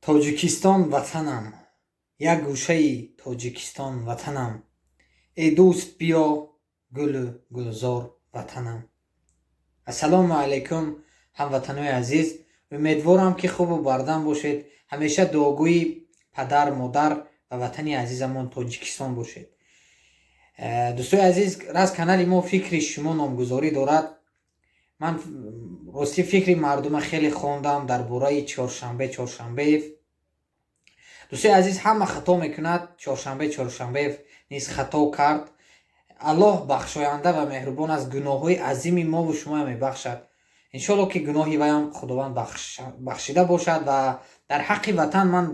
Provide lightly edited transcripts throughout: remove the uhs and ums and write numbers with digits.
Тоҷикистон ватанам, як гӯшаи Тоҷикистон ватанам, эй дӯст, биё, гулу гулзор ватанам. Ассалому алайкум, ҳамватанои азиз! Умедворам, ки хубу бардам бошед, ҳамеша дуогӯи падар, модар ва ватани азизамон Тоҷикистон бошед. Дӯстои азиз, раз канали мо «Фикри шумо» номгузорӣ дорад, ман ростӣ фикри мардума хеле хондам дар бораи Чоршанбе Чоршанбеев. Дӯстои азиз, ҳама хато мекунад, Чоршанбе Чоршанбеев низ хато кард. Аллоҳ бахшоянда ва меҳрубон аст, гуноҳҳои азими мову шумоя мебахшад. Иншоалло, ки гуноҳи ваям Худованд бахшида бошад. Ва дар ҳаққи ватан ман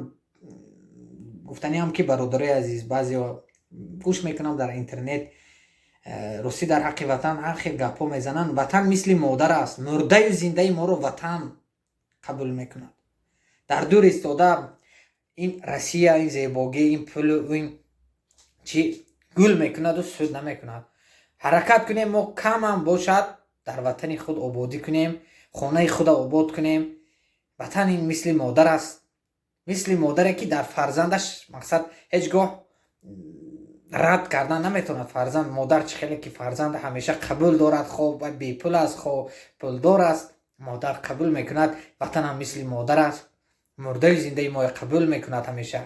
гуфтаниам, ки, бародарои азиз, баъзео гӯш мекунам дар интернет, ростӣ дар ҳаққи ватан ҳар хел гапҳо мезананд. Ватан мисли модар аст, мурдаю зиндаи моро ватан қабул мекунад. Дар дур истода ин Россия, ин зебогӣ, ин пулу ин чи гул мекунаду суд намекунад. Ҳаракат кунем, мо камам бошад, дар ватани худ ободӣ кунем, хонаи худа обод кунем. Ватан ин мисли модар аст, мисли модаре, ки дар фарзандаш, мақсад, ҳеҷ гоҳ рад кардан наметавонад фарзанд. Модар чӣ хеле ки фарзанд ҳамеша қабул дорад, хоб бепул аст, хоб пулдор аст, модар қабул мекунад. Ватанам мисли модар аст, мурдаи зиндаи моя қабул мекунад ҳамеша.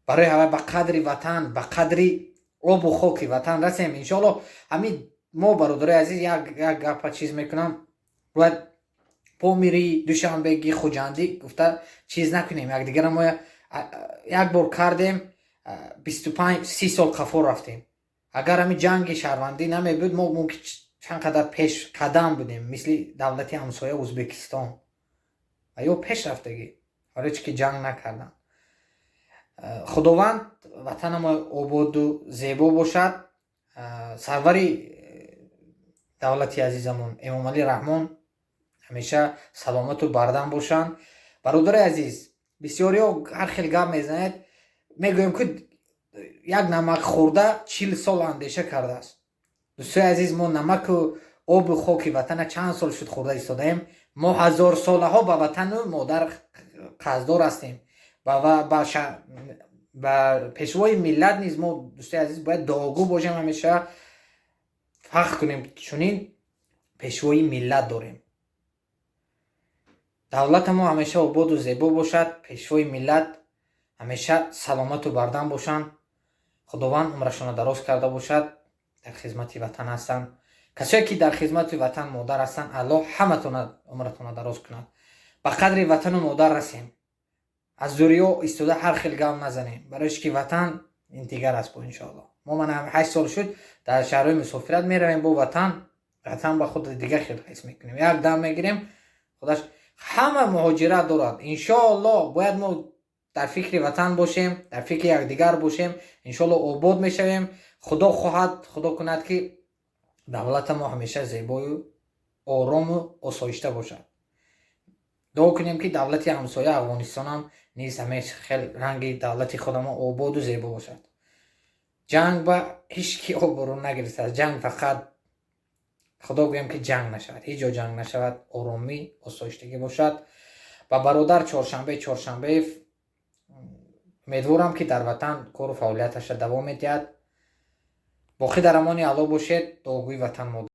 Барои ҳавай ба қадри ватан, ба қадри обу хоки ватан расем, иншоалло. Ҳамин мо, бародарои азиз, як гапа чиз мекунам: бояд помири, душанбеги, хуҷандӣ гуфта чиз накунем якдигара. Мо як бор кардем, 25-30 сол қафо рафтем. Агар ҳамин ҷанги шаҳрвандӣ намебуд, мо мумкин чанд қадар пеш қадам будем, мисли давлати ҳамсоя Ӯзбекистон ва ё пеш рафтагӣ, барои чӣ ки ҷанг накарданд. Худованд ватанамо ободу зебо бошад. Сарвари давлати азизамон Эмомалӣ Раҳмон ҳамеша саломату бардам бошанд. Бародари азиз, бисёриҳо ҳар хел гап мезанед. Мегӯем, ки як намак хӯрда 40 сол андеша кардааст. Дӯстои азиз, мо намаку обу хоки ватана чанд сол шуд хӯрда истодаем. Мо ҳазорсолаҳо ба ватану модар қарздор ҳастем. Ба пешвои миллат низ мо, дӯстои азиз, бояд дуогӯ бошем, ҳамеша фахр кунем, чунин пешвои миллат дорем. Давлатамо ҳамеша ободу зебо бошад, пешвои миллат ҳамеша саломату бардам бошанд, Худованд умрашонро дароз карда бошад. Дар хизмати ватан ҳастанд. Касое ки дар хизмати ватан, модар ҳастанд, Аллоҳ ҳаматона умратона дароз кунад. Ба қадри ватану модар расем, аз дуриё истода ҳар хел гап назанем, барои ки ватан ин дигар аст. Бо иншоалло, мо мана 8 сол шуд дар шаҳрҳои мусофират меравем, бо ватан ба худ дигар хел ҳис мекунем. Як дам мегирем, худаш ҳама муҳоҷират дорад. Иншоалло, бояд мо дар фикри ватан бошем, дар фикри якдигар бошем. Иншоалло, обод мешавем. Худо хоҳад, Худо кунад, ки давлатамо ҳамеша зебою орому осоишта бошад. Дуо кунем, ки давлати ҳамсоя Афғонистонам низ ҳамеша хел ранги давлати худамо ободу зебо бошад. Ҷанг ба ҳеҷ ки обрӯ нагирифтааст. Ҷанг фақат Худо гӯем, ки ҷанг нашавад, ҳеҷ ҷо ҷанг нашавад, оромӣ, осоиштагӣ бошад. Ба бародар Чоршанбе Чоршанбеев умедворам, ки дар ватан кору фаъолияташа давом медиҳад. Боқӣ дар амони Аллоҳ бошед, дуогӯи ватан модар.